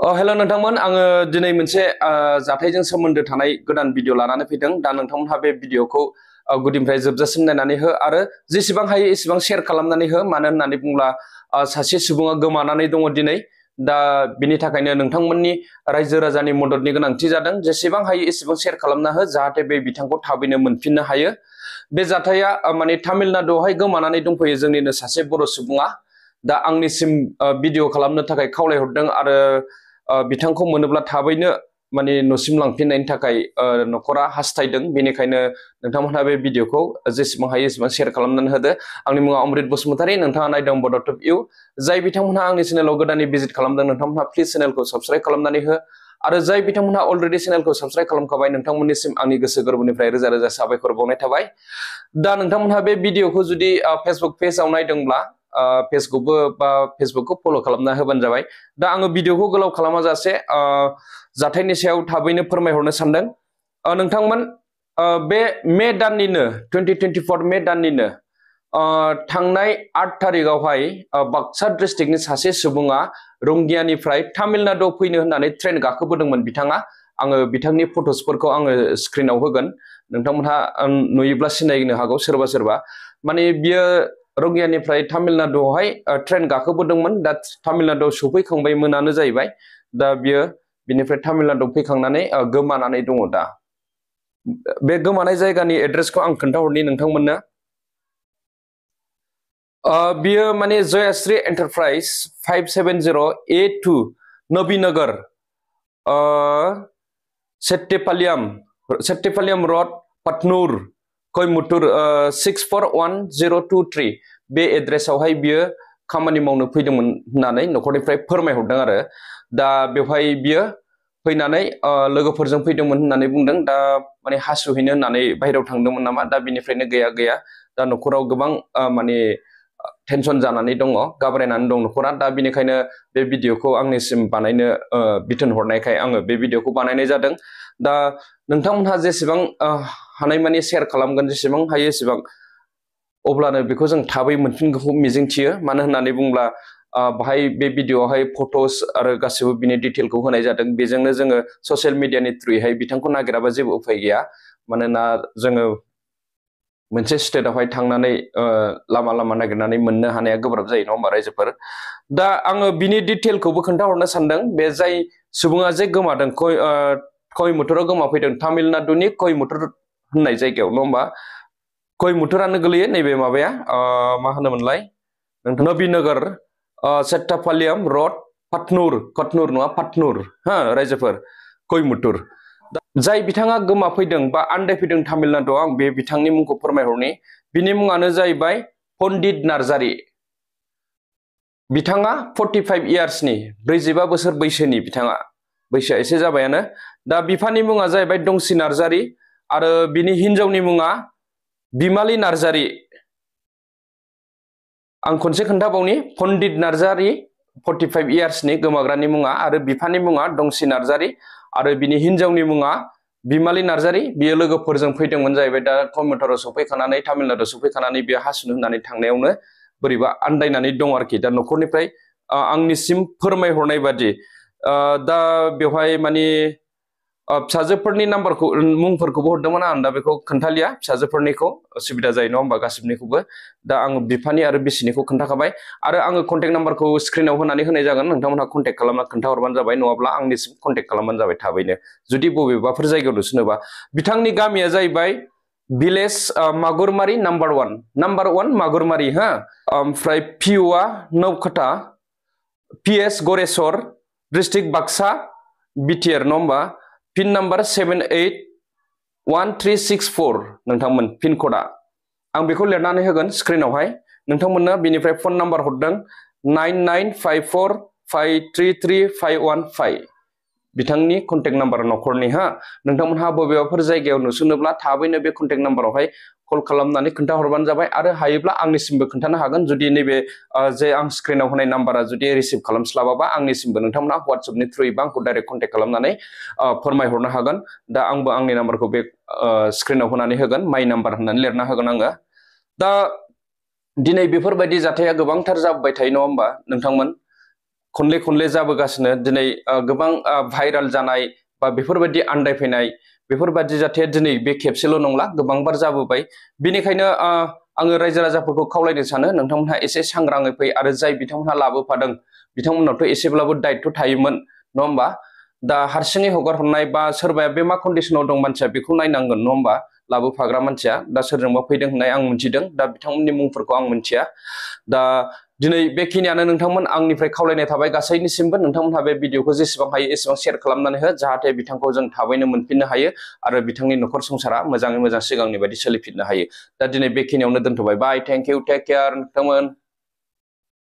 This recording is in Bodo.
हेलो नोंथांमोन आङो दिनै मोनसे जाथायजों सोमोन्दो थानाय गोदान भिडिअ लानानै फैदों दा नोंथांमोनहा बे भिडिअखौ गुदिनिफ्राय जोबजासिम नायनानै हो आरो जेसेबां हायो एसेबां शेयार खालामनानै हो मानो होननानै बुङोब्ला सासे सुबुङा गोमानानै दङ दिनै दा बिनि थाखायनो नोंथांमोननि रायजो राजानि मददनि गोनांथि जादों जेसेबां हायो एसेबां शेयार खालामना हो जाहाथे बे बिथांखौ थाबैनो मोनफिननो हायो बे जाथाया माने तामिलनाडुआवहाय गोमानानै दंफैयो जोंनिनो सासे बर' सुबुङा दा आंनिसिम भिडिअ खालामनो थाखाय खावलायहरदों आरो बिथांखौ मोनोब्ला थाबैनो माने न'सिम लांफिननायनि थाखाय न'खरा हास्थायदों बेनिखायनो नोंथांमोनहा बे भिडिअखौ जेसेबां हायो एसेबां शेयार खालामनानै होदो आंनि मुङा अमृत बसुमतारी नोंथाङा नायदों बड'टुब इउ जाय बिथांमोनहा आंनि चेनेलाव गोदानै भिजिट खालामदों नोंथांमोनहा प्लिज चेनेलखौ साबस्क्राइब खालामनानै हो आरो जाय बिथांमोनहा अलरेडि चेनेलखौ साबस्क्राइब खालामखाबाय नोंथांमोननिसिम आंनि गोसो गोरबोनिफ्राय रोजा रोजा साबायखर बावनाय थाबाय दा नोंथांमोनहा बे भिडिअखौ जुदि फेसबुक पेजाव नायदोंब्ला फेसबुकखौ फल' खालामना होबानो जाबाय दा आङो भिडिअखौ गोलाव खालामा जासे जाथायनि सायाव थाबैनो फोरमायहरनो सानदों नोंथांमोन बे मे दाननिनो 2024 मे दाननिनो थांनाय 8 थारिखआवहाय बाक्सा डिस्ट्रिक्टनि सासे सुबुङा रंगियानिफ्राय तामिलनाडुआव फैनो होननानै ट्रेन गाखोबोदोंमोन बिथाङा आङो बिथांनि फट'सफोरखौ आङो स्क्रिनाव होगोन नोंथांमोनहा नुयोब्ला सिनायनो हागौ सोरबा सोरबा माने बियो रंगियानिफ्राय तामिलनाडुआवहाय ट्रेन गाखोबोदोंमोन दा तामिलनाडुआव सफैखांबायमोनानो जाहैबाय दा बियो बिनिफ्राय तामिलनाडुआव फैखांनानै गोमानानै दङ दा बे गोमानाय जायगानि एड्रेसखौ आं खोन्थाहरनि नोंथांमोननो बियो माने जयाश्री एन्टारप्राइज 570A2 नबीनगर सेट्टिपालियम रड पटनूर कोयमुत्तूर 641023 बे एड्रेसावहाय बियो खामानि मावनो फैदोंमोन होननानै न'खरनिफ्राय फोरमायहरदों आरो दा बेवहाय बियो फैनानै लोगोफोरजों फैदोंमोन होननानै बुंदों दा माने हासुहैनो होननानै बाहेरायाव थांदोंमोन नामा दा बिनिफ्रायनो गैया दा न'खराव गोबां माने टेनसन जानानै दङ गाब्रायनानै दं न'खरा दा बिनिखायनो बे भिडिअखौ आंनिसिम बानायनो बिथोन हरनायखाय आङो बे भिडिअखौ बानायनाय जादों दा नोंथांमोनहा जेसेबां हानायमानि शेयार खालामगोन जेसेबां हायो एसेबां अब्लानो बेखौ जों थाबै मोनफिनगोनखौ मिजिंथियो मानो होननानै बुङोब्ला बाहाय बे भिडिअआवहाय फट'स आरो गासिबो बिनि डिटेलखौ होनाय जादों बेजोंनो जोङो ससियेल मिडियानि थ्रुयैहाय बिथांखौ नागिराबा जेबो उफाय गैया मानोना जोङो मोनसे स्टेटआवहाय थांनानै लामा लामा नागिरनानै मोननो हानाया गोब्राब जायो नङा होमबा रायजोफोर दा आङो बिनि डिटेलखौबो खोन्थाहरनो सानदों बे जाय सुबुङा जे गोमादों कयमुत्तुराव गोमाफैदों तामिलनाडुनि कयमुत्तुर होननाय जायगायाव नङा होमबा कयमुत्तुरानो गोलैयो नैबे माबाया मा होनोमोनलाय नबीनगर सेट्टापालियम रड कटनूर नङा पाटनूर रायजोफोर कयमुत्तुर जाय बिथाङा गोमाफैदों बा आन्दायफैदों तामिलनाडुआव आं बे बिथांनि मुंखौ फोरमायहरनि बिनि मुङानो जाहैबाय पन्डित नार्जारी बिथाङा 45 इयार्सनि 45 बोसोर बैसोनि बिथाङा बैसोआ एसे जाबायानो दा बिफानि मुङा जाहैबाय दंसि नार्जारी आरो बिनि हिनजावनि मुङा बिमाली नार्जारी आं खनसे खोन्थाबावनि पन्डित नार्जारी 45 इयार्सनि गोमाग्रानि मुङा आरो बिफानि मुङा दंसि नार्जारी आरो बिनि हिनजावनि मुङा बिमाली नार्जारी बियो लोगोफोरजों फैदोंमोन जाहैबाय दा कयमुत्तुराव सफैखानानै तामिलनाडुआव सफैखानानै बियो हासुनो होननानै थांनायावनो बोरैबा आन्दायनानै दं आरोखि दा न'खरनिफ्राय आंनिसिम फोरमायहरनाय बादि दा बेवहाय माने फिसाजोफोरनि नाम्बारखौ मुंफोरखौबो हरदोंमोन आं दा बेखौ खोन्थालिया फिसाजोफोरनिखौ असुबिदा जायो नङा होमबा गासिबनिखौबो दा आङो बिफानि आरो बिसिनिखौ खोन्थाखाबाय आरो आङो कन्टेक्ट नाम्बारखौ स्क्रिनाव होनानै होनाय जागोन नोंथांमोनहा कन्टेक्ट खालामना खोन्थाहरबानो जाबाय नङाब्ला आंनिसिम कन्टेक्ट खालामबानो जाबाय थाबैनो जुदि बबेबाफोर जायगायाव नुसनोबा बिथांनि गामिया जाहैबाय भिलेज मागुरमारी नाम्बार 1 मागुरमारी ओमफ्राय पिअआ नौखोटा PS Goreswar district Baksa BTR नङा होमबा पिन नाम्बार 781364 नोंथांमोन पिन क'डआ आं बेखौ लिरनानै होगोन स्क्रिनावहाय नोंथांमोननो बिनिफ्राय फन नाम्बार हरदों 9954533515 बिथांनि कन्टेक्ट नाम्बार न'खरनि नोंथांमोनहा बबेबाफोर जायगायाव नुसनोब्ला थाबैनो बे कन्टेक्ट नाम्बारावहाय कल खालामनानै खोन्थाहरबानो जाबाय आरो हायोब्ला आंनिसिमबो खोन्थानो हागोन जुदि नैबे जे आं स्क्रिनाव होनाय नाम्बारा जुदि रिसिभ खालामस्लाबाबा आंनिसिमबो नोंथांमोना WhatsAppनि थ्रुयैबा आंखौ डाइरेक्ट कन्टेक्ट खालामनानै फोरमायहरनो हागोन दा आंबो आंनि नाम्बारखौ बे स्क्रिनाव होनानै होगोन माइ नाम्बार होननानै लिरना होगोन आङो दा दिनै बेफोरबायदि जाथाया गोबांथार जाबाय थायो नङा होमबा नोंथांमोन खनले खनले जाबोगासिनो दिनै गोबां भाइराल जानाय बा बेफोरबायदि आन्दायफैनाय बेफोरबायदि जाथाया दिनै बे खेबसेल' नंला गोबांबार जाबोबाय बेनिखायनो आङो रायजो राजाफोरखौ खावलायनो सानो नोंथांमोनहा एसे सांग्राङै फै आरो जाय बिथांमोनहा लाबोफादों बिथांमोननावथ' एसेब्लाबो दायित्व थायोमोन नङा होमबा दा हारसिङै हगार हरनाय बा सोरबाया बे मा कन्डिसनाव दं मानसिया बेखौ नायनांगोन नङा होमबा लाबोफाग्रा मानसिया दा सोरजोंबा फैदों होननाय आं मिथिदों दा बिथांमोननि मुंफोरखौ आं मिथिया दा दिनै बेखिनियानो नोंथांमोन आंनिफ्राय खावलायनाय थाबाय गासैनिसिमबो नोंथांमोनहा बे भिडिअखौ जेसेबां हायो एसेबां शेयार खालामनानै हो जाहाथे बिथांखौ जों थाबैनो मोनफिननो हायो आरो बिथांनि नखर संसारा मोजाङै मोजां सिगांनि बायदि सोलिफिननो हायो दा दिनै बेखिनियावनो दोनथ'बाय बाय थेंक इउ टेक केयार नोंथांमोन